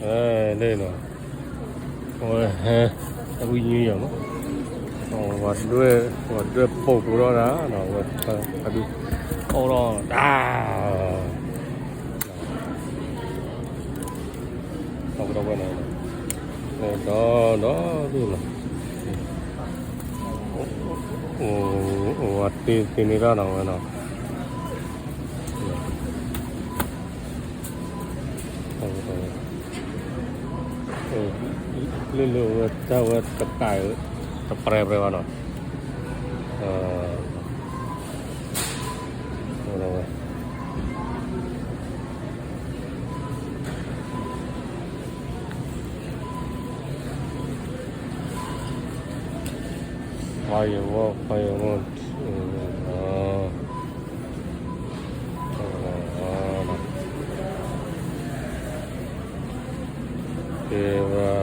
အဲ လၢနီၤ, အဝဲဟဲ အဝံၤညံယၤမး, ဝဲဒွဲၣ်ပိာ်ကျိၤထီၣ်ဒၣ်နီၤ, ဝဲ အဒု အိၣ်ထီၣ်ဒၣ် ဒီပုၢ်ဒီဝဲၢ်န့ၣ်, ဒီ ဒီဒူၣ်နီၤ, အိၣ်ဝဲတ့ၢ်တ့ၢ်န့ၢ်တၢ်နီၤဝဲနီၤ, လၢလၢဝဲတၢ်ဝဲတကး တပြဲပြဲဘၣ်နီၤ, ဝဲ Firework, firework. ကဲဝဲ